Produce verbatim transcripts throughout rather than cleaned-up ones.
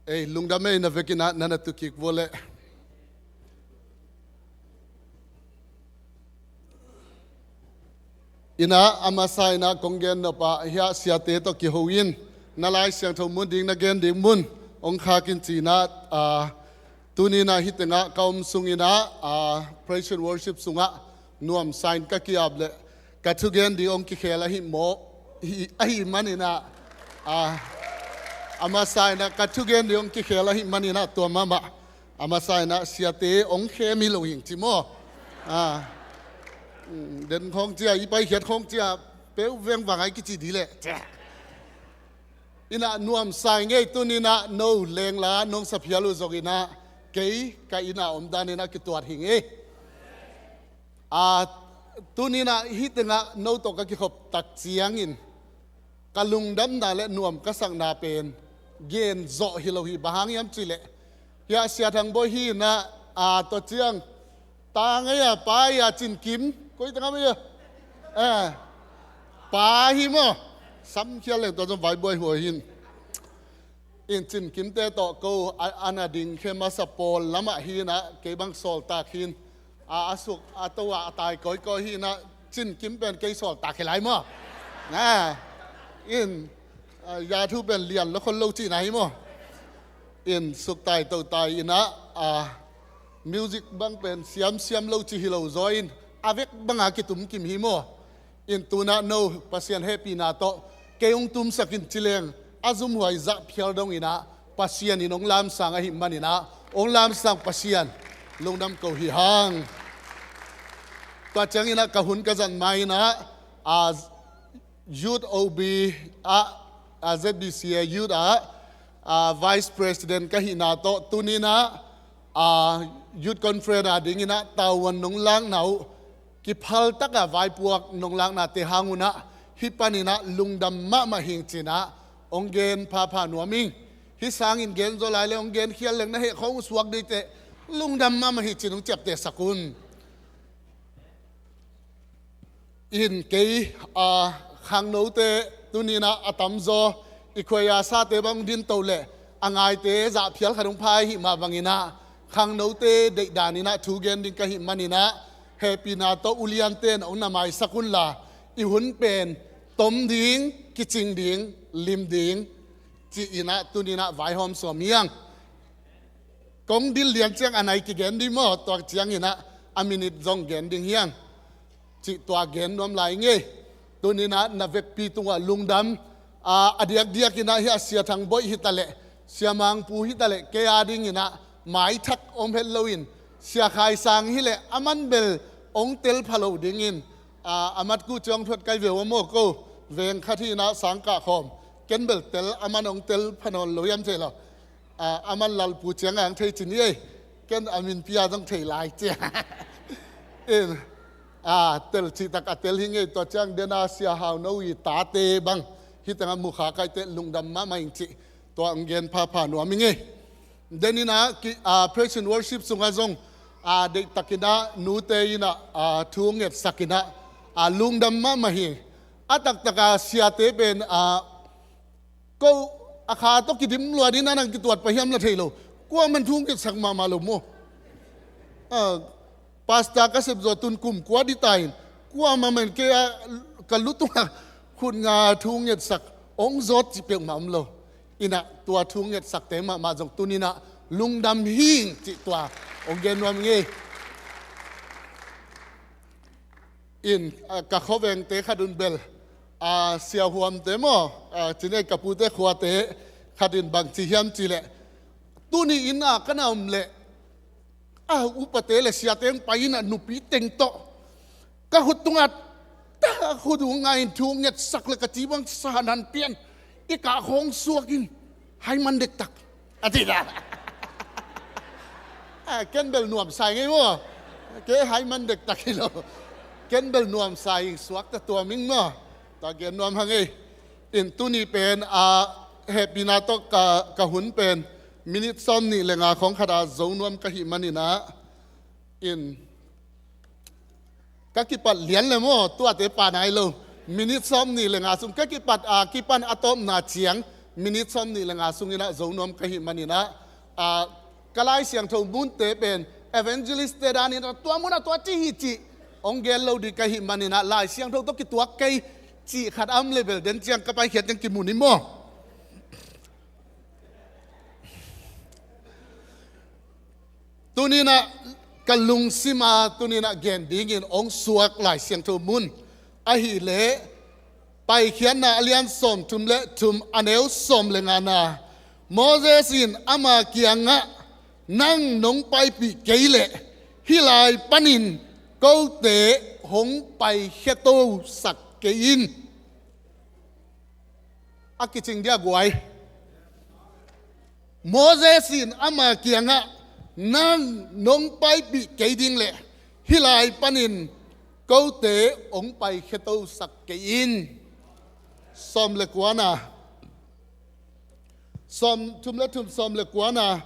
Ei, lungdam ei, na vekin ah na na tu kik vua leh. Inah a masa inah kong gen nop ah hiah siate tawh kiho in, na Lai Siangtho mun ding, na gen ding mun hong khak in ci-in ah, aa, tuni inah hih tengah ka om sung inah, aa, praise and worship sungah nuamsa in ka ki-ap leh ka thugen ding hong kikhel ahih maw, hi, ahih man inah, aa, a masa inah ka thugen ding hong kikhel ahih man inah tua mahmah. A masa inah siate hong khem hi lo hing ci maw. Aa, mm, den khawng cia, i paikhiat khawng cia, peuh vengvang ai kici dih leh. Inah nuamsa ing ei, tuni inah no lengla nong saphial uh zong inah kei ka inn ah omdan inah kituat hing ei. Aa, tuni inah hih tengah no tawh ka kikhop tak ciangin ka lungdamna le nuam ka sakna pen gen zawh hi lo hi. Bang hang hiam cih leh hiah Sia Thang Bawi hi inah, aa, tua ciang ta ngei a pa hi a, Cin Kim, koi tengah mah hi a, eh, pa hi maw. Samkhial leng tua zong vai buai huai hi in. In Cin Kimte tawh ko a, a na ding khe masa pawl lamah hi inah kei bang sawltak hi in. A, a suk a to ah a tai kawikawi hi inah Cin Kim pen kei sawltak hi lai maw. Na, in, a, yathu pen lian lo khol lo cihna hi maw. In suktai totai inah, a, music bang pen siamsiam lo ci hi lo zaw in a vek banga kitumkim hi maw. In tu inah no Pasian hehpihna tawh kei hong tumsak in ci leng a zumhuai zah phial dong inah Pasian in hong lamsang ahih man inah hong lamsang Pasian lungdam ko hi hang. Tua ciang inah ka hun ka zat ma inah, a, Youth O B ah, a, Z B C A Youth ah, a, Vice President ka hihna tawh tuni inah, a, Youth Conference a ding inah tavuan nong lakna uh kiphal taka vaipuak nong laknate hang un ah hih pan inah lungdam mahmah hing ci-in ah hong gen phapha nuam ing. Hih sangin gen zaw lai le hong gen khial leng na heh khawng uh suak ding teh lungdam mahmah hi ci-in hong ciaptehsak un. In kei, a, khangnote tuni inah a tamzaw i khuai a sate bang dingto leh a ngaite zah phial khat hong pha ahih mah bang inah khangnote deihdan inah thu gen ding ka hih man inah hehpihna tawh uliante in hong na maisak unla i hun pen tom ding, kicing ding, lim ding ci-in ah tuni inah vaihawm sawm hi hang. Kong dil lian ciang a nai kigen ding maw, tua ciang inah a minit zong gen ding hi hang. Cih tua gen nuam lai ing ei. Tuni inah na vekpi tungah lungdam, a, a diakdiak inah hiah Sia Thang Bawi hi taleh, Sia Mang Pu hi taleh, kei a ding inah maithak om het lo in, Sia Khai Sang hi leh a man bel hong tel pha lo ding in, a, a matkuh ciang thuat kai veu a maw ko, veng khat hi inah sang kah khawm, ken bel tel a man hong tel pha nawn lo hiam thei lo. A, a man Lalpu ciang ang thei cin hi ei. Ken a minpi a zong thei lai cia. In, a, tel cihtak a tel hi ing ei, tua ciang den a Sia Hau No i tate bang hih tengah mukha kaite lungdam mahmah ing cih tua hong gen phapha nuam ing ei. Den inah ki, a, praise and worship sungah zong, a, deihtak inah nute inah, a, thu ngetsak inah, a, lungdam mahmah hi. A taktak a siate pen, a, ko a kha tawh kidim luat in a nang kituat pah hiam la thei lo. Kuaman thu ngetsak mahmah lo maw. A, pastor ka sep zawh tun kum kua dita in kuamah man kei a ka lu tungah khut nga thu ngetsak hong zawt cih peuhmah om lo. Inah tua thu ngetsakte mahmah zong tuni inah lungdam hi ing cih tua hong gen nuam ing ei. In, a, ka khuavengte khat un bel, a, Sia Huamte maw, a, ci-in ei ka pute khuate khat in bang ci hiam cih leh, tuni in a ka na om leh, a, upate le siate hong pai in a nupi teng tawh ka khut tungah ta khut uh ngai in thu ngetsak le ka ci bang sa nan pian i kah khawng suak in hai man dektak a ci ta. A, ken bel nuamsa ing ei maw. Kei hai man dektak hi lo. Ken bel nuamsa ing, suakta tuam ing maw. Tua gen nuam hang ei. In tuni pen, a, hehpihna tawh ka, ka hun pen minit sawm nih le nga khawng khat a zo nuam ka hih man inah. In ka kipat lian le maw, tuate pa nai lo. Minit sawm nih le nga sung ka kipat a, kipan a tawpna ciang Minit sawm nih le nga sungin ah zo nuam ka hih manin ah, a, ka Lai Siangtho munte pen evangelist te danin ah tua mun ah tua ci hi cih hong gen lo ding ka hih manin ah, Lai Siangtho tawh kituak kei cih khat a om leh bel den ciang ka paikhiat ciang kimu ni maw? Tuni-in ah ka lungsim a tuni-in ah gen dingin hong suak Lai Siangtho mun ahih leh Paikhiatna a lian sawmthum le thum, a neu sawm le ngana. Moses in ama kiangah, "Nang nong paipih kei leh hih lai panin kote hong paikhia to sak kei in," a kicing dia guai. Moses in ama kiangah, "Nang nong paipih kei ding leh hih lai panin kote hong paikhia to sak kei in." Sawm le kuana, sawmthum le thum, sawm le kuana,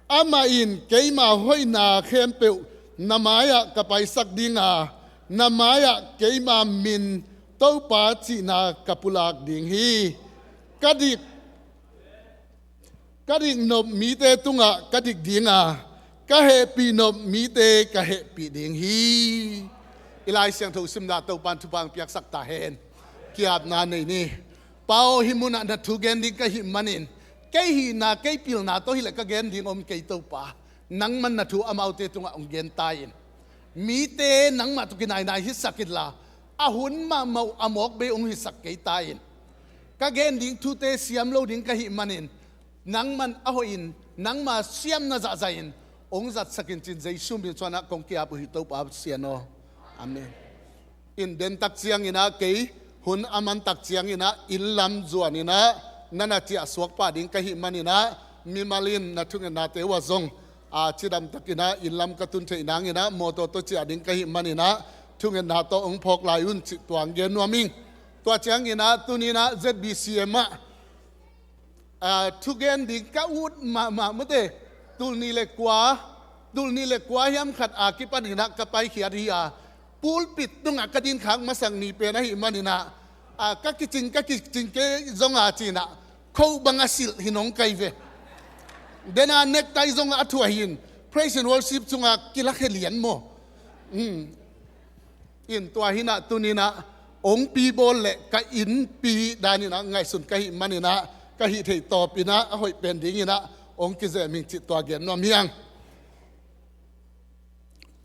amah in, "Keima hoihna khempeuh na mai-ah ka paisak ding a, na mai-ah keima min Topa cihna ka pulak ding hi. Ka dik, ka dik nop mite tungah ka dik ding a, ka hehpih nop mite ka hehpih ding hi." I Lai Siangtho simna Topa'n thupha piaksak ta hen. Ki-apna nei ni. Pa aw, hih munah na thu gen ding ka hih manin, kei hihna, kei pilna tawh hileh ka gen ding om kei, Topa. Nangman na thu amaute tungah hong gen ta in. Mite nangmah tawh kinainai hisak inla, a hun mahmah uh a mawk bei hong hisak kei ta in. Ka gen ding thute siam lo ding ka hih manin, nangman a hoihin, nangma siamna zahzahin hong zatsak in, ci-in Jesu min suangin ah kong ki-ap uh hi, Topa Pasian aw. Amen. In den tak ciangin ah, kei hun a man tak ciangin ah, inn lam zuanin ah na na ciah suak pah ding ka hih manin ah, mimal in na thungennate uh ah zong, a, cidam takin ah inn lam ka tun theih nangin ah, mawtaw tawh ciah ding ka hih manin ah, thungenna tawh hong phawk lai un, cih tua hong gen nuam ing. Tua ciangin ah tuni-in ah Z B C M ah, a, thugen ding ka ut mahmah mate. Tul nih le kua, tul nih le kua hiam khat a kipanin ah ka paikhiat hi a, pulpit tungah ka dinkhak masak ni pen ahih manin ah, a, ka kicing, ka kicing kei zong a ci-in ah, coat bang a silh hi nong kai ve. Den a necktie zong a thuah hi in, praise and worship sungah kilakhia lian maw? Hmm. In tua hi-in ah tuni-in ah hong pi bawl leh ka innpi danin ah ngaihsun ka hih manin ah, ka hih theih tawpin ah a hoih pen dingin ah hong kizem ing, cih tua gen nuam hi ing.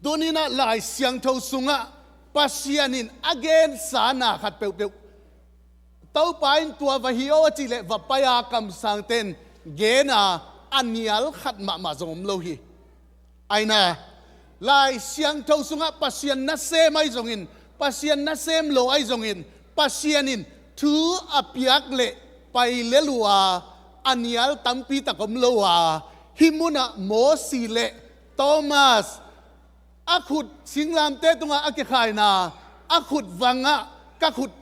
Tuni-in ah Lai Siangtho sungah Pasian in a gensa na khat peuhpeuh, Topa in tua va hi aw a cih leh va pai a, kamsangte in gen a, a nial khat mahmah zong om lo hi. Aina, Lai Siangtho sungah Pasian nasem ahi zongin, Pasian nasem lo ahi zongin, Pasian in thu a piak leh pai lel uh a, a nial tampi tak om lo a, hih munah Mosi le Thomas, a khut singlamteh tungah a kikhaina, a khut vangah, "Ka khut,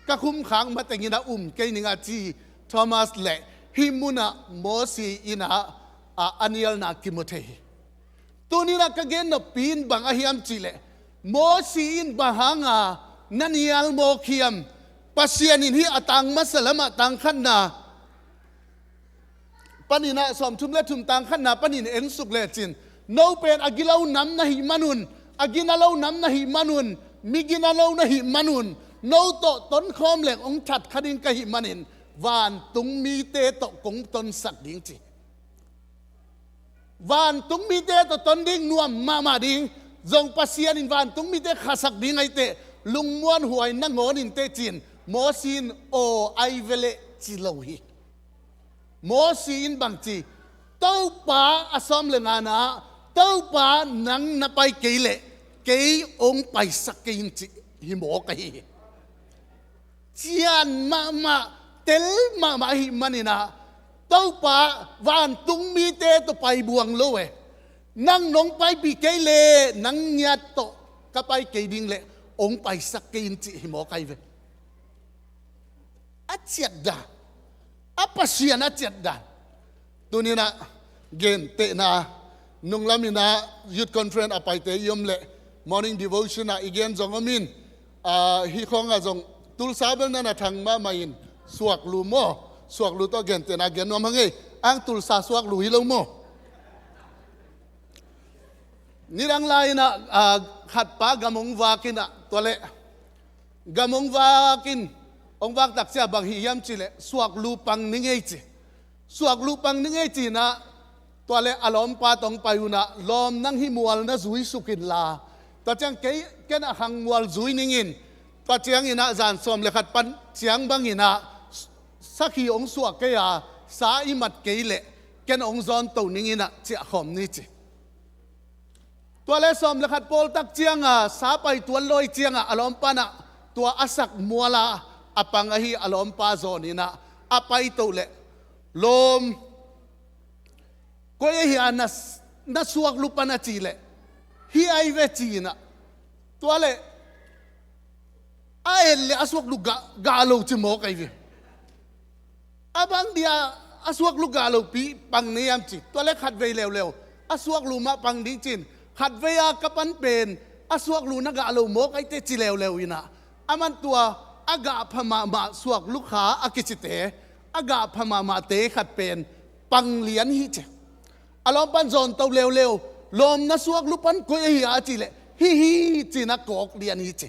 ka khumkhak matengin ah um kei ning," a ci Thomas leh hih munah Mosi in ah, a, a nialna kimu thei hi. Tuni-in ah ka gen noppi in bang ahi hiam cih leh, Mosi in bang hanga na nial mawk hiam? Pasian in hih a tang masa lamah, tang khatna panin ah, sawmthum le thum, tang khatna panin en suk lecin, "No pen a gilo nam na hih manun, a gina lo nam na hih manun, mi gina lo na hih manun, no tawh tonkhawm leng hong that kha ding ka hih manin, vantung mite tawh kong tonsak ding," ci. Vantung mite tawh ton ding nuam mahmah ding, zong Pasian in vantung mite khasak ding ahih teh, lungmuanhuai nangawn in teh, ci-in Mosi in aw ai ve leh ci lo hi. Mosi in bang ci? "Topa," a sawm le ngana, "Topa, nang na pai kei leh kei hong paisak kei in," cih hi mawk ahi hi. Cian mahmah, tel mahmah ahih manin ah, Topa, vantung mite tawh pai buang lo e. "Nang nong paipih kei leh nang ngiat tawh ka pai kei ding leh hong paisak kei in," cih hi mawk ahi ve. A ciatdan, a Pasian a ciatdan. Tuni-in ah gentehna, nunglam in ah youth conference a paite i om leh, morning devotion ah i gen zong om in, a, hih khawngah zong Tulsa bel na na thang mahmah in, suak lum aw, Suaklu tawh gentehna gen nuam hang ei. Ang Tulsa suaklu hi lo maw? Nidang lai-in ah, ah, khatpa gam hong vak in ah, tua leh gam hong vak in, hong vak tak ciang bang hih hiam cih leh suaklu pang ning ei ci. Suaklu pang ning ei ci-in ah, tua leh a lawmpa tawh hong pai un ah, "Lawm, nang hih mual na zui suk inla, tua ciang kei, ken a khang mual zui ning in, tua ciangin ah zan sawm le khat pan ciang bangin ah sakhi hong suah kei a, sa i mat kei leh ken hong zawnto ning in ah ciah khawm ni," ci. Tua leh sawm le khat pawl tak ciang a, sa pai tuan lo ahih ciang a, a lawmpa in ah tua a sak mual a, a pang ahi a lawmpa zawn in ah, a paito leh, "Lawm, koi ahi a na, na suaklu pan?" a cih leh, "Hih ahi ve," ci-in ah. Tua leh a et leh a suaklu gah, gah lo ci mawk ahi ve. "A bang dia a suaklu gah lopi pang na hiam?" ci. Tua leh khatvei leuleu, "A suaklu mah pang ding," ci-in, "Khatvei a ka pan pen a suaklu na gah lo mawk ahi teh," ci leuleu in ah, aman tua a gah pha mahmah suaklu kha a kicite, a gah pha mahmahte khat pen pang lian hi ci. A lawmpa in zawnto leuleu, "Lawm, na suaklu pan koi ahi a?" a cih leh, "Hih hi," ci-in ah kawk lian hi ci.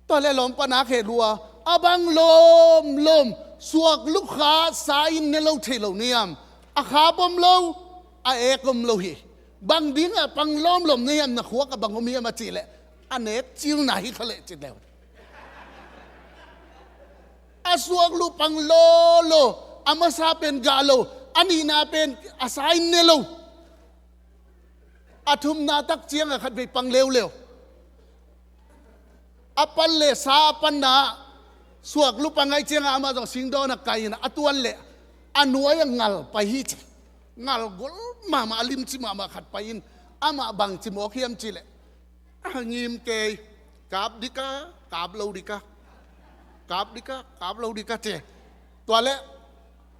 Tua leh lawmpa in a khe lua, "A bang lawm, lawm, suaklu kha sa in ne lo thei lo na hiam? A khap om lo, a ek om lo hi. Bang ding a pang lawmlawm na hiam, na khuak ah bang om hiam?" a cih leh, "A nek cilna hi kha leh," ci leu. A suaklu pang lawlaw, a masa pen gah lo, a nihna pen a sa in ne lo. A thumna tak ciang a khatvei pang leuleu. A pan leh sa a panna, suaklu pang ahih ciang a amah zong singdawn ah kai in ah, a tuan leh a nuai ah ngal pai hi ci. Ngal gol mahmah, a limci mahmah khat pai in, amah bang ci mawk hiam cih leh, "A ngim kei, kap ding ka, kap lo ding ka, kap ding ka, kap lo ding ka," ci. Tua leh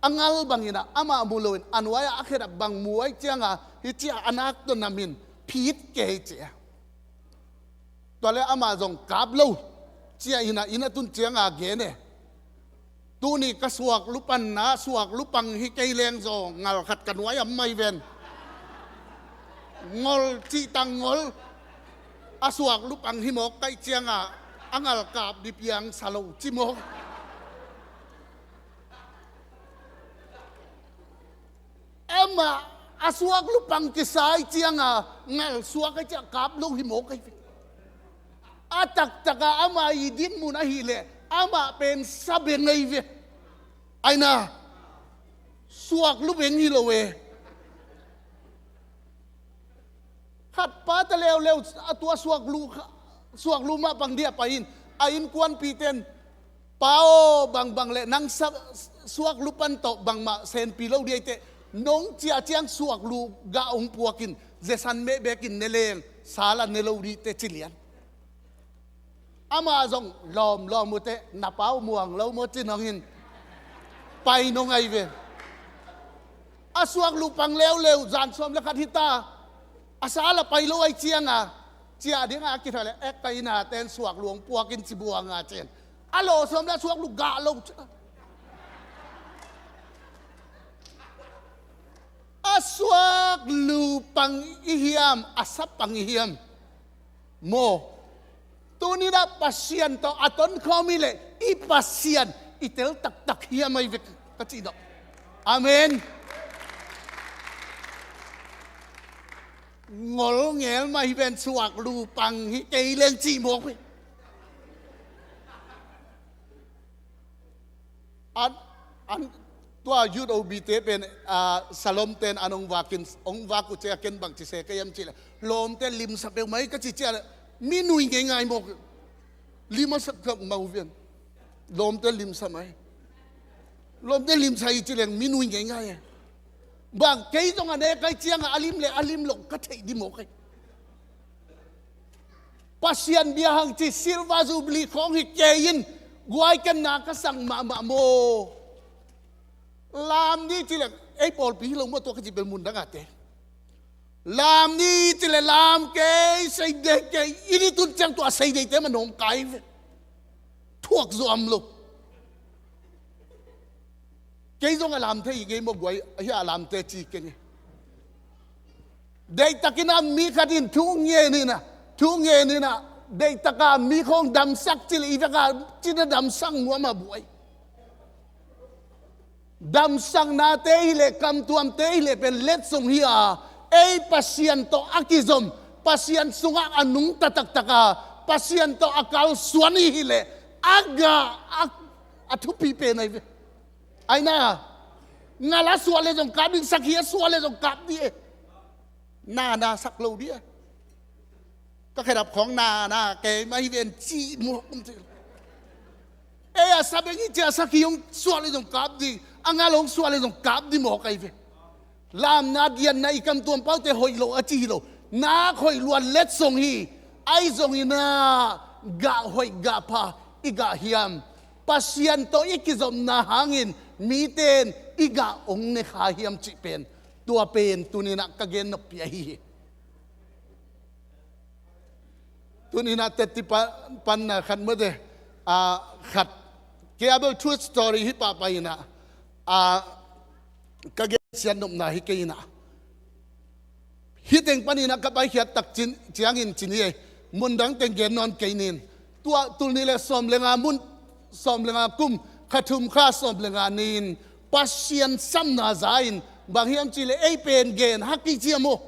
a ngal bangin ah amah mu loin, a nuai ah a khet ah bang mu ahih ciang a, "Hih ci-a a nak tawh na min phit kei," ci. Tua leh amah zong, "Kap lo," ci-a inn ah, inn a tun ciang a gen e, "Tuni ka suaklu panna, suaklu pang hi kei leng zaw, ngal khat ka nuai ah om mah hi ven. Ngol cih tang ngol, a suaklu pang hi mawk ka hih ciang a, a ngal kap ding piang sa lo," ci mawk. Amah a suaklu pang kisa ahih ciang a, ngal suak ahih ciang a kap lo hi mawk ahi ve. A taktak a amah i dinmun ahih leh amah pen sa beng ahi ve. Aina, suaklu beng hi lo e. Khatpa ta leuleu, a tua suaklu, suaklu mah pang ding a pai in, a innkuanpihte in, "Pa aw, bangbang leh nang sa, suaklu pan tawh bangmah senpi lo ding ahih teh, nong ciah ciang suaklu gah hong puak in, zesan meh beek in ne leng, sa la ne lo ding teh," ci lian. Amah zong, "Lawm, lawm uh teh, na pa uh muang lo maw," ci-in hong in, pai nong ahi ve. A suaklu pang leuleu, zan sawm le khat hi ta, a sa la pai lo ahih ciang a, ciah ding a kithoih leh, "Eh, ka inn ah ten suaklu hong puak in," ci buang a, ci-in a lawh sawm leh a suaklu gah lo ci. A suaklu pang i hiam, a sa pang i hiam? Maw, tuni-in ah Pasian tawh a tonkhawm i hih leh, i Pasian i tel taktak hiam ahi ve ka cih dawh. Amen. Ngol ngel mah hi ven, suaklu pang hi kei leng cih mawk ve. An, an, tua youth O B te pen, ah, Salom ten an hong vak in, hong vak uh ciang ken bang ci se ka hiam cih leh, lawmte limsa peuhmah hi ka cih ciang leh, mi nui ngeingai mawk. Lim a sak khat mah uh ven. Lawmte limsa mah hi. Lawmte limsa hi ci leng mi nui ngeingai hi. Bang, kei zong a nek ahih ciang a, a lim leh a lim loh ka theih ding mawk hi. Pasian bia hang ci, silver jubilee khawng hi kei in, guai, ken na ka sang mahmah maw. Lam ni ci leng, ei pawlpi hi lo maw, tua ka cih bel mun dang a te. Lam ni ci leh lam kei, sei ding kei, inn i tun ciang tua sei dingte mah nong kai ve. Thuak zuam lo. Kei zong a lam thei hi kei maw guai, ahi a lamte ci keng hi. Deihtakin a mi khat in thu ngen in a, thu ngen in a, deihtaka mi khawng damsak cih leh i veka cina damsak nuam a buai. Damsaknate hi leh kamtuamte hi leh pen letsong hi a, ei Pasian tawh a kizom, Pasian sungah a nungta taktak a, Pasian tawh a kalsuan i hi leh a gah a, a thupi pen ahi ve. Aina, ngal a suah le zong kap ding, sakhi a suah le zong kap ding e. Na, na sak lo ding e. Ka khedap khawng na, na, keimah hi ven cih mawk um cih. Ei a sa beng hi cia, sakhi hong suah le zong kap ding, a ngal hong suah le zong kap ding mawk ahi ve. Lamna dianna i kamtuam paute hoih lo a ci hi lo. Nak hoih luat letsong hi. Ahi zongin a gah hoih gah pha i gah hiam? Pasian tawh i kizopna hangin mite in i gah hong ne kha hiam cih pen, tua pen tuni-in ah ka gen noppi ahi hi. Tuni-in ah teti pa-, panna khat mawte, a, khat. Kei a bel true story hi pahpah in ah, a, ka gensiat nopna hi kei in ah. Hih teng panin ah ka paikhiat tak cin, ciangin ci ni ei. Mundang teng gen nawn kei ning. Tua tul nih le sawm le nga mun, sawm le nga kum, kha thum kha sawm le nga ni-in Pasian samna za-in, bang hiam cih leh ei pen gen hak i ciam uh.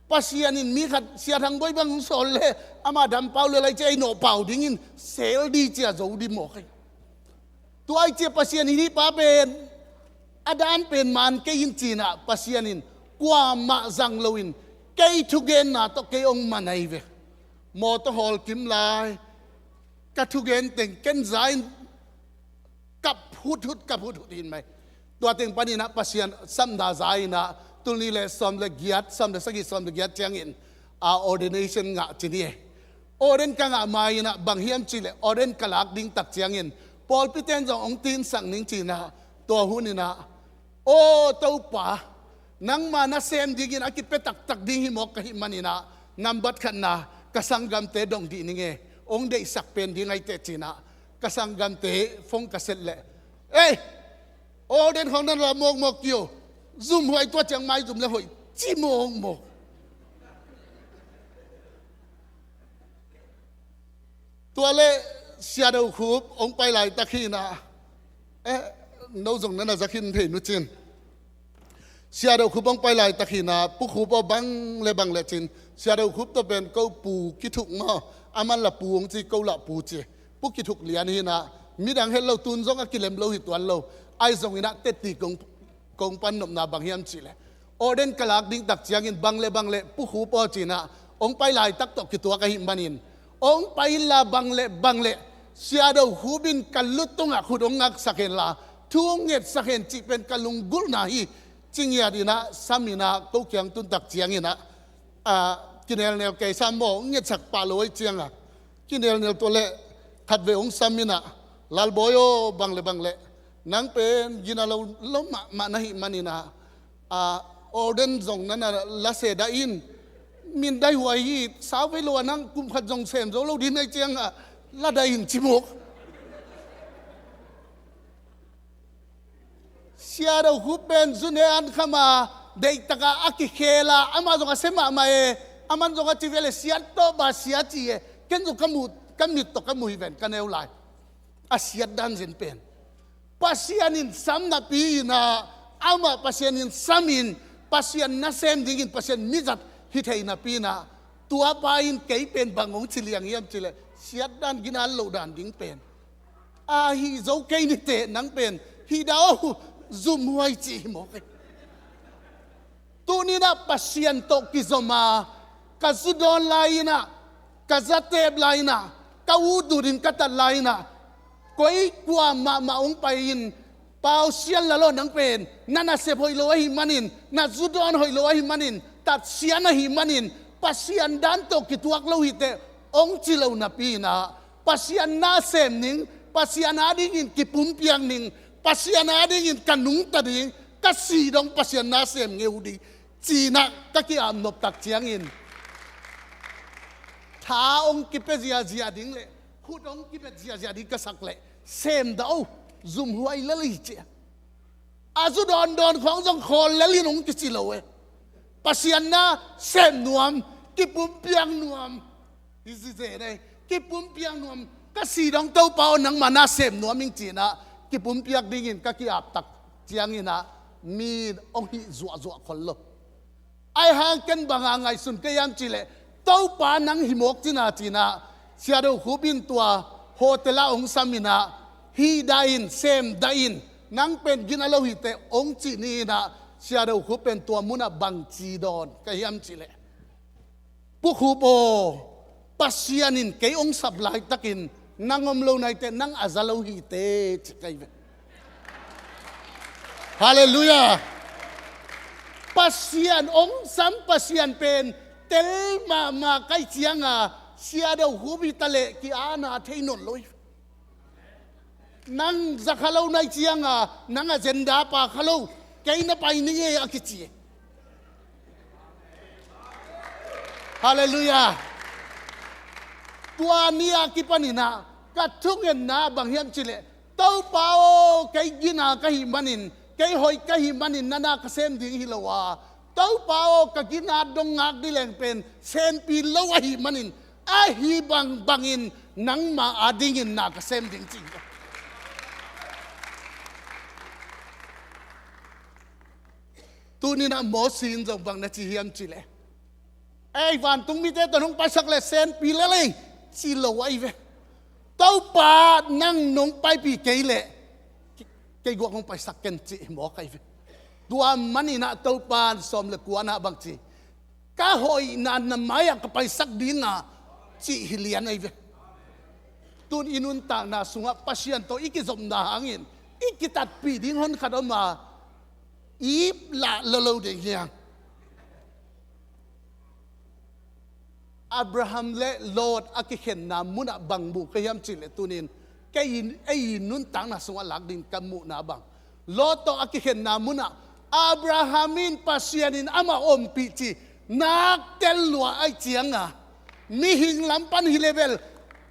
Pasian in mi khat Sia Thang Bawi bang sawl le, ama dam pau le lai ci ei nawh pau dingin sel ding ci a zo ding mawk hi. Tua ahih ciang Pasian in hih pa pen a dan pen man kei in ci-in ah Pasian in kuamah zang loin kei thugenna tawh kei hong man ahi ve. Mawtaw hawl kim lai, ka thugen teng ken za-in kap huthut, kap huthut hi mai. Tua teng panin ah Pasian samna za-in ah tul nih le sawm le giat, sawm le sagih, sawm le giat ciangin, a, ordination ngah ci ni. Ordain ka ngah ma-in ah bang hiam cih leh ordain ka lak ding tak ciangin pawlpiten zong hong tinsak ning ci-in ah, tua hun in ah, aw Topa, nangma nasem dingin a kipia taktak ding hi mawk ka hih manin ah, nambat khatna, ka sanggamte dong dih ning e, hong deihsak pen ding ahi teh ci-in ah, ka sanggamte phone ka set leh, ei, ordain khawng nan la mawkmawk kei o, zumhuai tua ciang maizum le hoih ci mawkmawk. Tua leh Sia Do Khup hong pai laitak hi in ah, eh, no zong na na za khin thei nu cin. Sia Do Khup hong pai laitak hi in ah, Pu Khup aw bang le bang le cin. Sia Do Khup tawh pen ko Pu Kithuk maw, aman la Pu hong ci, ko la Pu ci. Pu Kithuk lian hi in ah, midang het lo, tun zong a kilem lo hi tuan lo. Ahi zongin ah teti kong, kong pan nopna bang hiam cih leh, ordain ka lak ding tak ciangin bang le bang le Pu Khup aw ci-in ah hong pai laitak tawh kituak ahih manin, hong pai inla bang le bang le Sia Do Khup in ka lu tungah khut hong ngaksak hen la, thu hong ngetsak hen cih pen ka lunggulhna hi. Ci ngiat in ah sam in ah ko kiang tun tak ciangin ah, a, kinelnel kei sam maw, hong ngetsak pah lo ahih ciangah, kinelnel tua leh khatvei hong sam in ah, Lalbawi aw, bang le bang le, nang pen gina lo, lo mahmah na hih manin ah, a, ordain zong na na la se dah in, min dai huai hi, sauvei lo a nang kum khat zong sem zo lo ding na hih ciangah, la dah in ci mawk. Sia Do Khup pen zu ne an kham a, deihtaka a kikhel a, amah zong a sia mahmah e, aman zong a ci ve leh siat tawh bang sia ci e, ken zong ka mu, ka mit tawh ka mu hi ven ka neu lai. A siat dan zen pen. Pasian in sam napi in ah, amah Pasian in sam in, Pasian nasem dingin Pasian mizat hi thei napi in ah, tua pa in kei pen bang hong ci liang hiam cih leh, siat dan, gina lo dan ding pen. A hih zo kei ni teh nang pen, hih dah aw, zumhuai ci hi mawk e. Tuni-in ah Pasian tawh kizom a, ka zu dawn lai-in ah, ka za teep lai-in ah, ka ut ut in ka tat lai-in ah, koi kuamah mah hong pai in, Pau Sian Lal aw, nang pen na nasep hoih lo ahih manin, na zu dawn hoih lo ahih manin, tat sian ahih manin, Pasian dan tawh kituak lo hi teh hong ci lo napi-in ah, Pasian nasem ning, Pasian adingin kipumpiak ning, Pasian adingin ka nungta ding, ka si dong Pasian nasem ngei ding ci-in ah ka ki-apnop tak ciangin, tha hong kipia ziazia ding leh khut hong kibet ziazia ding ka sak leh, sem dah aw, zumhuai lel hi ci a. A zu dawndawn khawng zong khawl lel in hong kici lo e. Pasian na sem nuam, kipumpiak nuam. Hi ci zen ei, kipumpiak nuam. Ka si dong Topa aw, nangma na sem nuam ing ci-in ah kipumpiak dingin ka ki-aptak ciangin ah mi in hong hih zuahzuah khol lo. Ahi hang ken bang a ngaihsun ka hiam cih leh, Topa nang hi mawk cin a ci-in ah, Sia Do Khup in tua hotel ah hong sam in ah, hih dah in, sem dah in, nang pen gina lo hi teh hong cih ni in ah, Sia Do Khup pen tua mun ah bang ci dawn ka hiam cih leh, Pu Khup aw, Pasian in kei hong sap laitakin nang om lo nai teh nang a za lo hi teh, ci ka hi ve. Halleluiah. Pasian hong sam Pasian pen tel mahmah ka hih ciang a, Sia Do Khup hi ta leh ki-ana thei nawn lo hi. Nang za kha lo nai ciang a, nang agenda pha kha lo, kei na pai ning ei a kici. Halleluiah. Tua ni a kipan in ah ka thungetna bang hiam cih leh, Topa aw, kei gina ka hih manin, kei hoih ka hih manin na na ka sem ding hi lo a, Topa aw, ka gina dong ngak ding leng pen sempi lo ahih manin, ahi bangbangin nangma adingin na ka sem ding, ci hi. Tuni-in ah Mosi in zong bang na ci hiam cih leh, ei, vantung mite tawh hong paisak leh sempi lel ei, ci lo ahi ve. Topa nang nong paipih kei leh kei guak hong paisak ken, ci hi mawk ahi ve. Tua manin ah Topa in sawm le kuana bang ci, ka hoihna na mai-ah ka paisak ding a, cih hi lian ahi ve. Tun i nuntakna sungah Pasian tawh i kizopna hangin i kitatpih ding honkhat om a, i ip lah lo lo ding hi hang. Abraham le Lot a kikhenna munah bang mu ka hiam cih leh tunin, kei in, ei in nuntakna sungah lak ding ka muhna bang, Lot tawh a kikhenna munah Abraham in Pasian in amah ompih ci, nak tel lua ahih cianga, mihing lam pan hi leh bel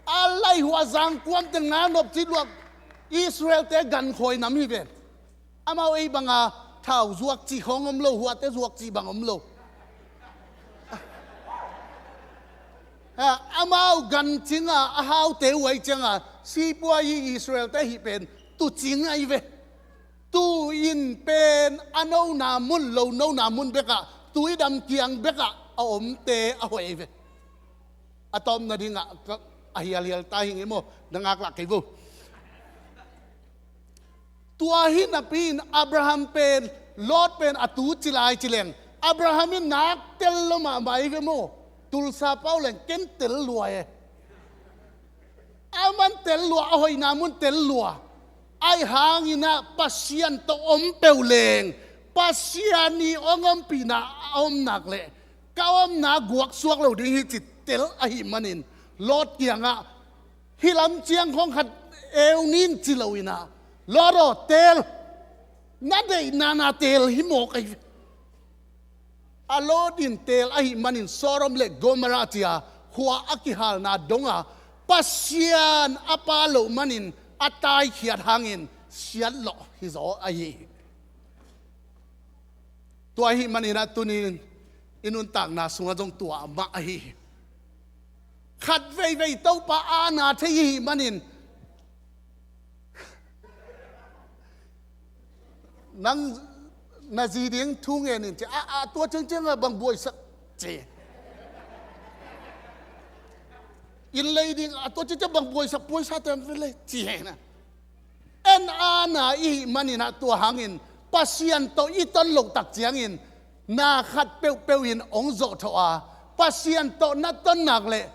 a laihuah zangkuamte nga nopci luat Israel-te gan khawi nam hi ven. Amau ei banga thau zuak cih khawng om lo, huate zuak cih bang om lo. Ha, amau gan cinga a haute uh ahih cianga, sipuai i Israel-te hih pen tuucing ahi ve. Tuu in pen a nona mun, lo nona mun bekah, tuidam kiang bekah a omte a hoih ahi ve. A tawpna dingah ka, a hialhial ta hi ing maw, na ngaklah kei vo. Tua hi napi-in Abraham pen, Lot pen a tuu ci lai ci leng, Abraham in nak tel lua mahmah hi ve maw. Tulsa pau leng ken tel lua e. Aman tel lua, a hoihna mun tel lua. Ahi hangin ah Pasian tawh om peuh leng, Pasian i hong ompihna a om nak leh, ka omna guak suak lo ding hi ci tel ahih manin, Lot kiangah hih lam ciang khawng khat eu ning ci lo in ah, Lot aw, tel, na deihna na tel hi mawk ahi. A Lot in tel ahih manin Sodom le Gomorrah ci-a khua a kihalna donga Pasian a pha loh manin a taikhiat hangin siatlawh hi zaw ahi hi. Tua ahih manin ah tunin i nuntakna sungah zong tua mah ahi hi. Khat veivei Topa aana thei i hih manin, nang na zi ding thu ngen in ci a, a tua ciangciang a bang buaisak ci. Inn lei ding a tua ciangciang bang buaisak, puaisa tem ve le ci hen a. En aana i hih manin ah tua hangin Pasian tawh i ton loh tak ciangin na khat peuhpeuh in hong zawhthawh a, Pasian tawh na ton nak leh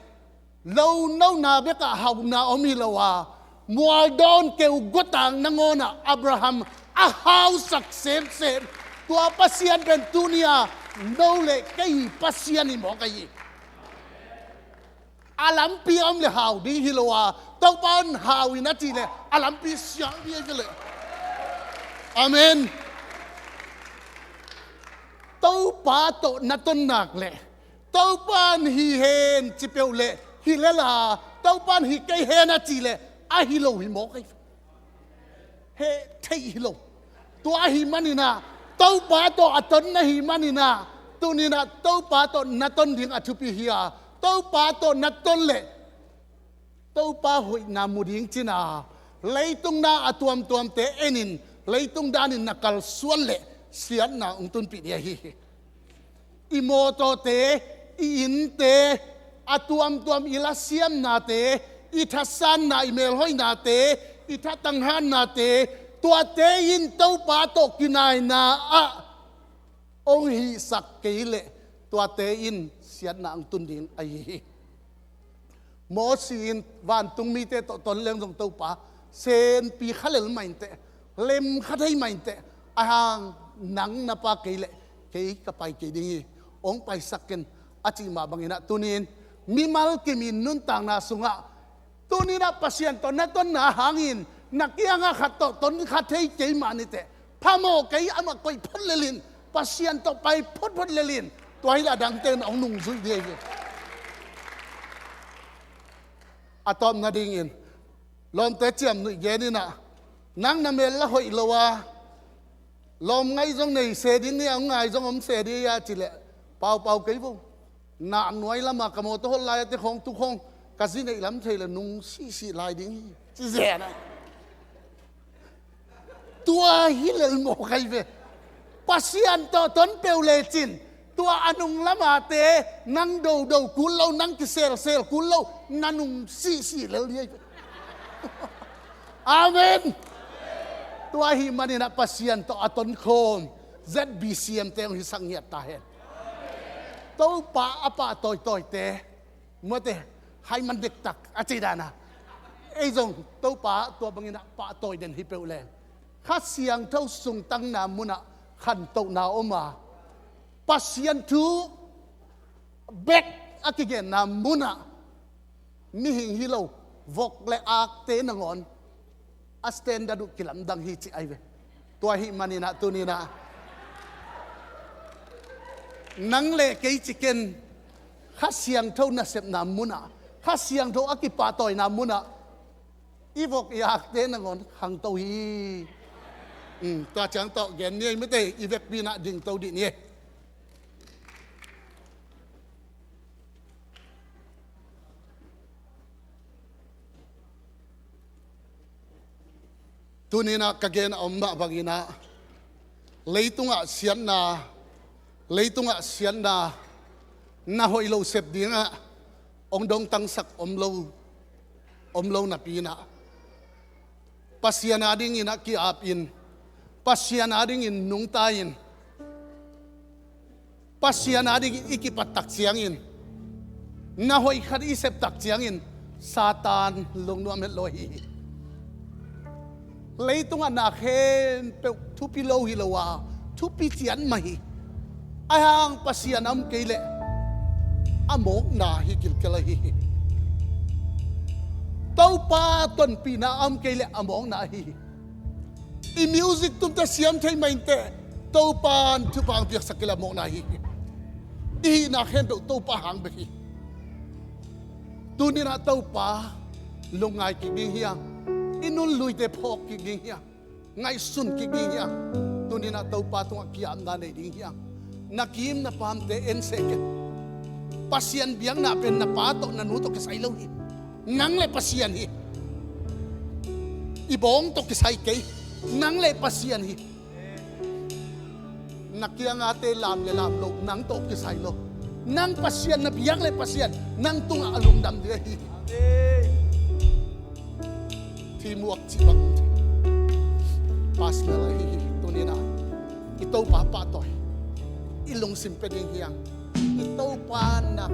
lo nona bekah hauhna om hi lo a, mualdawn keu guatang nangawnah Abraham a hausak semsem. Tua Pasian pen tuni-a no le kei Pasian hi mawk ahi hi. A lampi a om le hau ding hi lo a, Topa in hau in a cih leh a lampi siang ding hi leh. Amen. Topa tawh na ton nak leh, Topa in hi hen ci peuh leh hi lel a, Topa in hi kei hen a cih leh a hi lo hi mawk ahi. Heh theih hi lo. Tua ahih manin ah, Topa tawh a ton na hih manin ah, tuni-in ah Topa tawh na ton ding a thupi hi a, Topa tawh na ton leh Topa hoihna mu ding cih a, leitung na a tuamtuamte en in, leitung danin na kalsuan leh siatna hong tunpih ding ahi hi. I mawtawte, i innte, a tuamtuam i lasiamnate, i thasanna, i melhoihnate, i thatang hannate, tuate in Topa tawh kinaina ah hong hihsak kei leh tuate in siatna hong tun ding ahi hi. Mosi in vantung mite tawh ton leng zong Topa, senpi kha lel mah inteh, lem kha thei mah inteh, ahang nang na pai kei leh kei ka pai kei ding hi, hong paisak ken, a cih mah bangin ah tuni-in mimal kim in nuntakna sungah, tuni-in ah Pasian tawh na tonna hangin na kiangah khat tawh ton kha thei kei mah niteh, phamawh kei, amah koih phot lel in, Pasian tawh pai photphot lel in, tua hi leh a dangte in hong nungzui ding hi. A tawpna dingin, lawmte ciamnuih gen in ah, nang na mel lah hoih lo a, lawm ngai zong nei se ding ni, a hong ngai zong om se ding a cih leh, paupau kei vo. Nah nuai lamah ka mawtaw hol lai a te khawng tu khawng ka zi neih lam thei leh nung sihsih lai ding hi, ci zen a. Tua hi lel mawk ahi ve. Pasian tawh ton peuh lecin, tua a nung lamate nang dodo kul lo, nang kiselsel kul lo, na nung sihsih lel ding ahi ve. Amen. Tua ahih manin ah Pasian tawh a tonkhawm Z B C M te hong hisak ngiat ta hen. Topa a pahtawitawite, mate, hai man dektak a cih dan a, ei zong Topa tua bangin ah pahtawi den hi peuh leng, Kha Siangtho sungtangna munah khantohna om a, Pasian thu bek a kigenna munah mihing hi lo, vok le akte nangawn a standard uh kilamdang hi ci ahi ve. Tua ahih manin ah tuni-in ah nang le kei ci ken, Kha Siangtho nasepna munah, Kha Siangtho a kipahtawina munah i vok i akte nangawn khangto hi. Um, tua ciang tawh gen ni ei, mite, i vekpi-in ah dingto dih ni ei. Tuni-in ah ka gen a om mah bangin ah, leitungah siatna, leitungah siatna, na hoih lo sep dingah hong dongtangsak om lo, om lo napi-in ah, Pasian adingin ah ki-ap in, Pasian adingin nungta in, Pasian adingin i kipat tak ciangin, na hoih khat i sep tak ciangin, Satan lungnuam het lo ahi hi. Leitungah na khempeuh thupi lo hi lo a, thupi ciat mah hi. Ahang Pasian a om kei leh a mawkna hi kilkel ahi hi. Topa tonpihna a om kei leh a mawkna ahi hi. I music tumte siam thei mah inteh, Topa in thupha hong piaksak kei leh a mawkna ahi hi. I hihna khempeuh Topa hang bek hi. Tuni-in ah Topa lungngai kik ding hi hang. I nunluite phawk kik ding hi hang. Ngaihsun kik ding hi hang. Tuni-in ah Topa tungah ki-apna nei ding hi hang. Na kim na pamte en seh ken. Pasian biakna pen na pa tawh na nu tawh kisai lo hi. Nang le Pasian hi. I bawng tawh kisai kei. Nang le Pasian hi. Na kiangate lam le lam lo, nang tawh kisai lo. Nang Pasian, na biak le Pasian nang tungah a lungdam ding ahi hi. Teamwork cih bang, personal ahi hi. Tuni-in ah i Topa pahtawi, i lungsim pia ding hi hang. I Topa na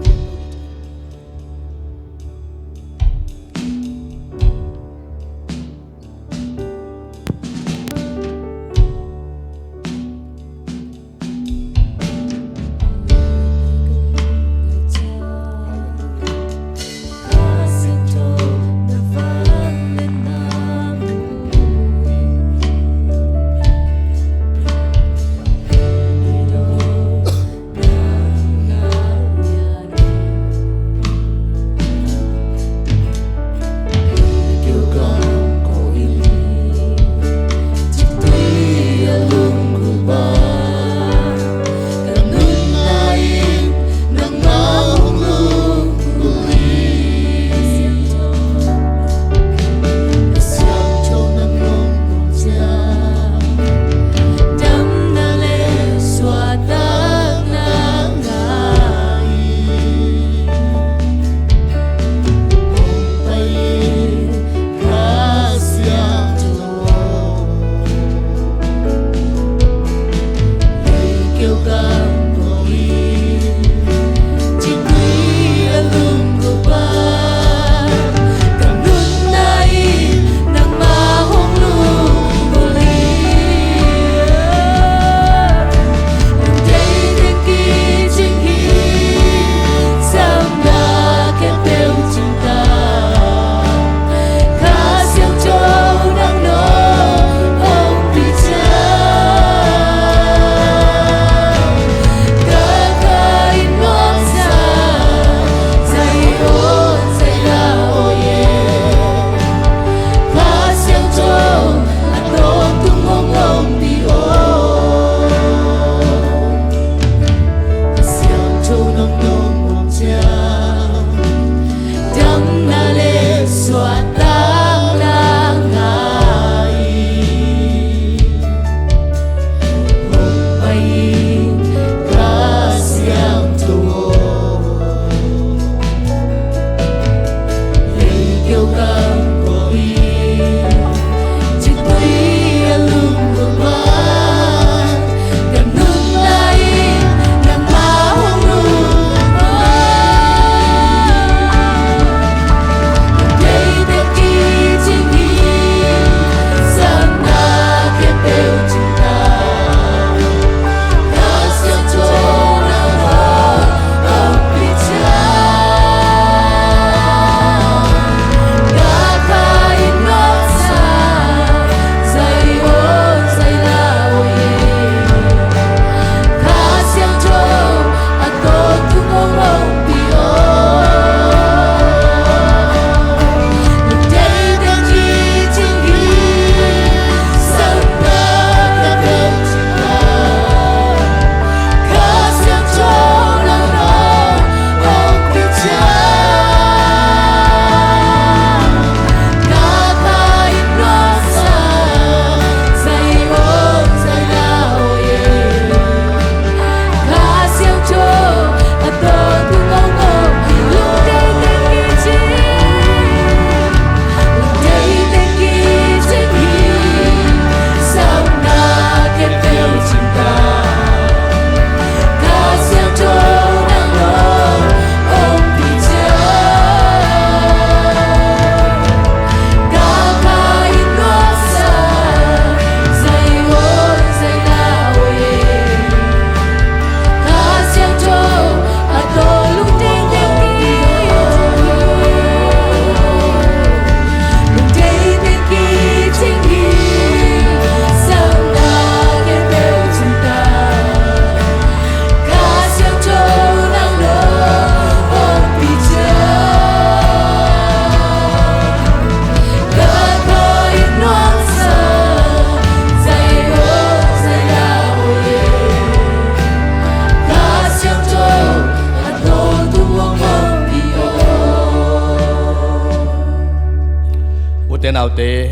Te,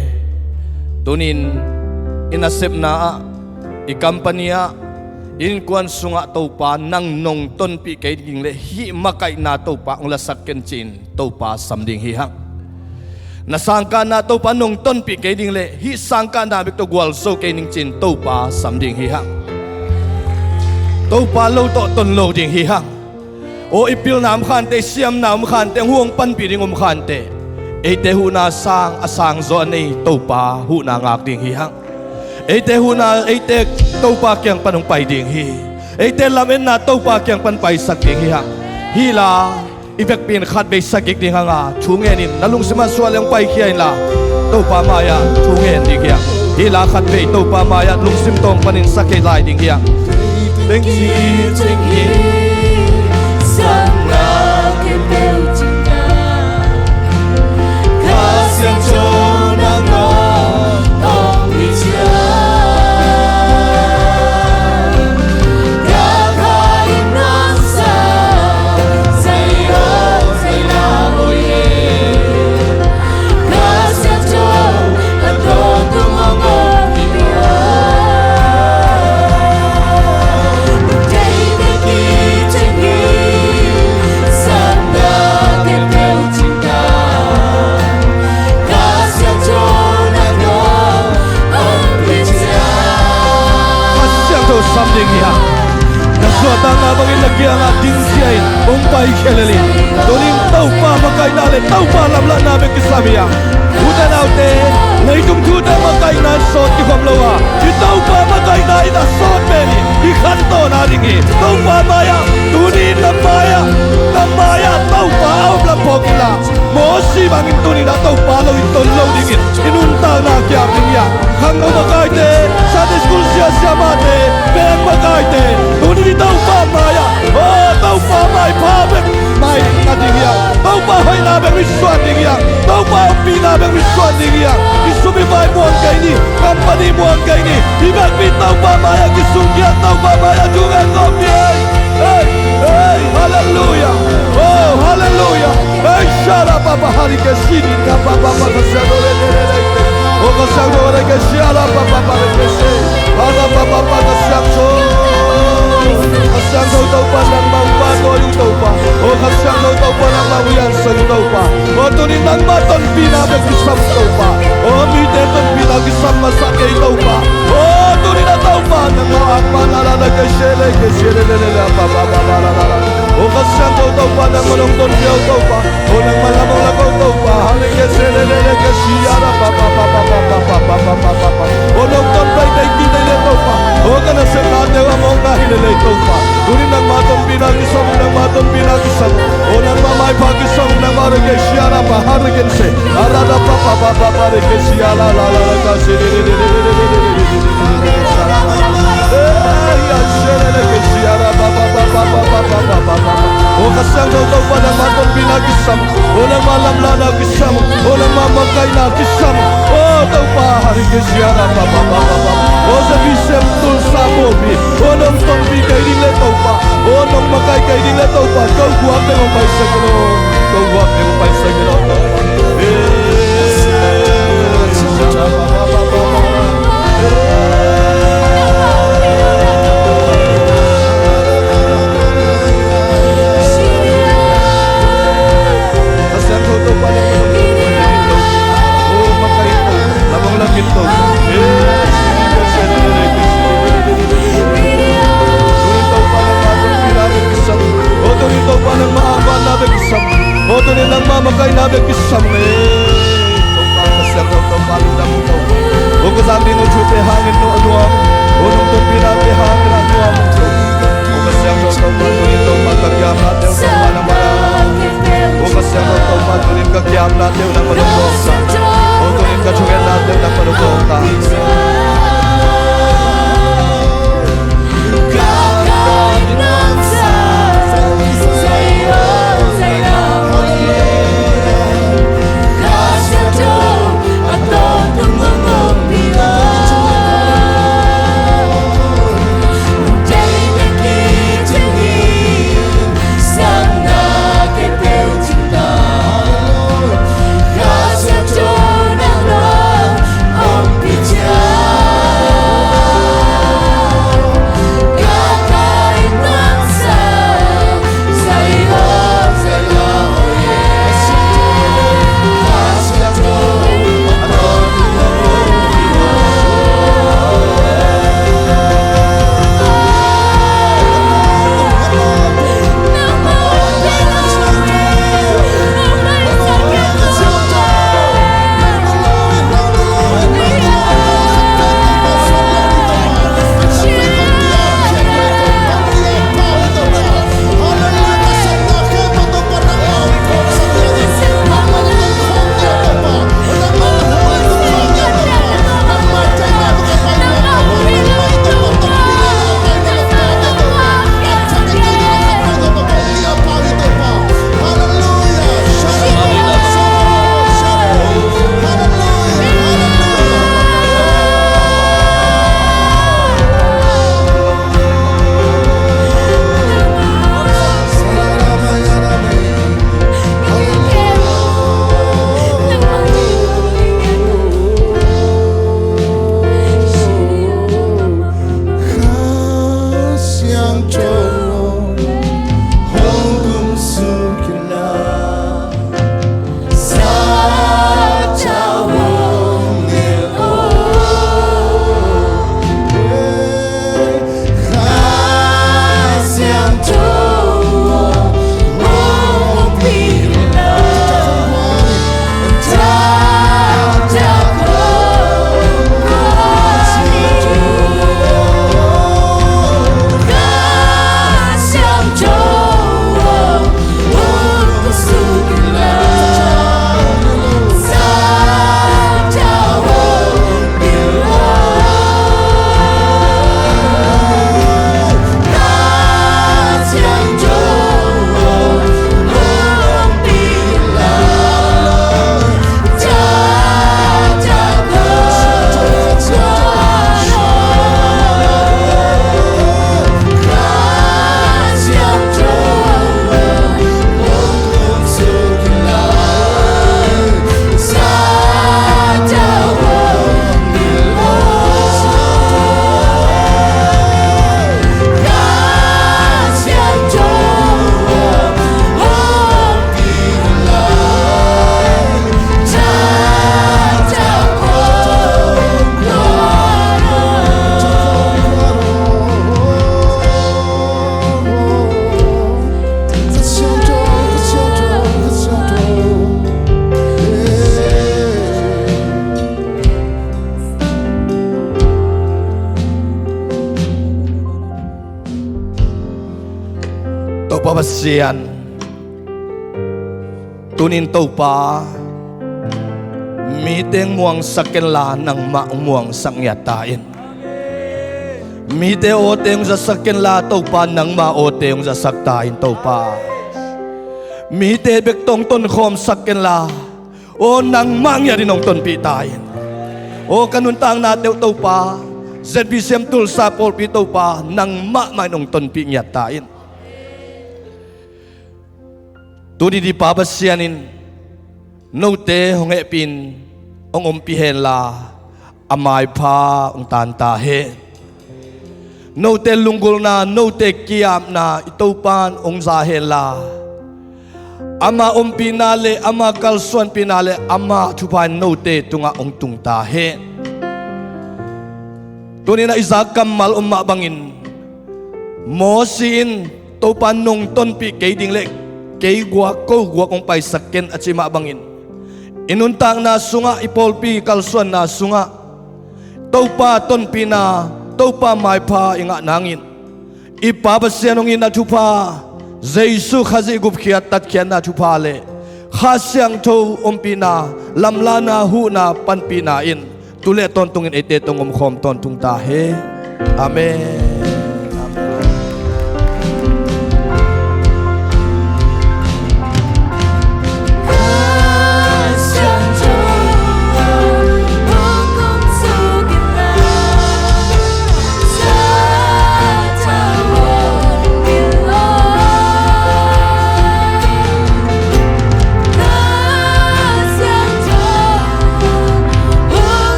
tunin i nasepna ah, i company ah, innkuan sungah Topa nang nong tonpih kei ding leh hih makaihna Topa hong lasak ken ci-in Topa sam ding hi hang. Na sangkahna Topa nong tonpih kei ding leh hih sangkahna bek tawh gualzo kei ning ci-in Topa sam ding hi hang. Topa lo tawh ton lo ding hi hang. Aw, i pilna om khante, i siamna om khante, hong panpih ding om khante, eite huhna sang a sangzaw a nei Topa huhna ngak ding hi hang. Eite huhna, eite Topa kiang pan hong pai ding hi. Eite lametna Topa kiang pan paisak ding hi hang. Hih la i vekpi in khatvei sagik ding hang a, thu ngen in, na lungsim ah suah leh hong paikhia inla, Topa mai-ah thu ngen ding hi hang. Hih la khatvei Topa mai-ah lungsim tawng panin sakhia lai ding hi hang. Thank you. Kha Siangtho sam ding hi hang. Na suahtakna bangin na kiangah dingkhia in hong paikhia lel in. Tunin Topa makaihna le Topa lamlahna bek kisam hi hang. Ute naute, leitung thute makaihna in sawt kikhop lo a, i Topa makaihna in a sawt pen hi. I khantawn a ding hi. Topa mai-ah, tunin na mai-ah, na mai-ah Topa a om lam phawk inla, Mosi bangin tunin a Topa lo i ton lo dingin i nuntakna kiam ding hi a. Khangno makaite, Sunday school sia siamahte, bek makaite, tunin i Topa mai-ah, aw, Topa maipha bek mai na ding hi a. Topa hoihna bek misuan ding hi a. Topa ompihna bek misuan ding hi a. I sum i pai muang kei ni, company muang kei ni, i vekpi Topa mai-ah kisung hi a, Topa mai-ah thu ngen kawm ni. Hei, hei, halleluiah. Oh, halleluiah. Hei, shala papa hari ke sini ka papa papa siang do le le le le. Oh, ka siang do le ke shala papa papa le ke se. Hala papa papa ka siang do. Ka siang do Topa nangmah hong pahtawi ung Topa. Oh, ka siang do Topa nangmah hong iansak ung Topa. Oh, tunin nangmah tonpihna bek kisam Topa. Oh, mite tonpihna kisam masa kei Topa. Oh, tunin a Topa nangmah akpana la la ke se le ke se le le le le pa pa pa pa la la la. Oh, ka siangtho Topa nangmah hong tonpih un Topa. Oh, nangmah lam hong lak un Topa. Hale ke se le le le ke si ya la pa pa pa pa. Oh, nong tonpih tei ki tei le Topa. Oh, ka nasepnate uh a mawkna hi lel ei Topa. Tunin nangmah tonpihna kisam, nangmah tonpihna kisam. Oh, nangmah maipha kisam, nangmah re ke sia la pa ha re ken se. Ara da pa pa pa pa pa re ke sia la la la la ka se re re re. Eh, ya se re re ke sia la pa pa pa pa. Oh, ka siangtho Topa nangmah tonpihna kisam. Oh, nangmah lamlahna kisam. Oh, nangmah makaihna kisam. Oh, Topa, hari ke sia la pa pa pa pa pa. Oh, sa ki sem tul sa mo mi. Oh, nong tonpih kei ding le Topa. Oh, nong makaih kei ding le Topa. Ko guak teng hong paisak lo. Ko guak teng hong paisak lo. Eh, sa pa pa pa pa pa. Eh. Pa Pasian, tunin Topa, mite hong muangsak kenla nangmah hong muangsak ngiat ta in. Mite awte hong zasak kenla Topa, nangmah awte hong zasak ta in Topa. Mite bek tawh hong tonkhawmsak kenla, aw nangmah ngiat in hong tonpih ta in. Aw ka nuntakna teuh Topa, Z B C M Tulsa pawlpi Topa, nangmah mah in hong tonpih ngiat ta in. Tuni-in Pa Pasian in note hong hehpih in hong ompih henla, a maipha hong taan ta hen. Note lunggulhna, note ki-apna i Topa in hong za henla, ama ompihna le ama kalsuanpihna le ama thupha in note tungah hong tung ta hen. Tuni-in a i zak kammal om mah bangin, Mosi in Topa nong tonpih kei ding le kei guak, ko guak hong paisak ken a cih mah bangin, i nuntakna sungah, i pawlpi kalsuanna sungah Topa tonpihna, Topa maipha i ngah nangin, i Pa Pasian hong itna thupha, Jesu Khazih gupkhiat tatkhiatna thupha le Kha Siangtho ompihna, lamlahna, huhna, panpihna in tu le tawntungin eite tawh hong omkhawm tawntung ta hen. Amen.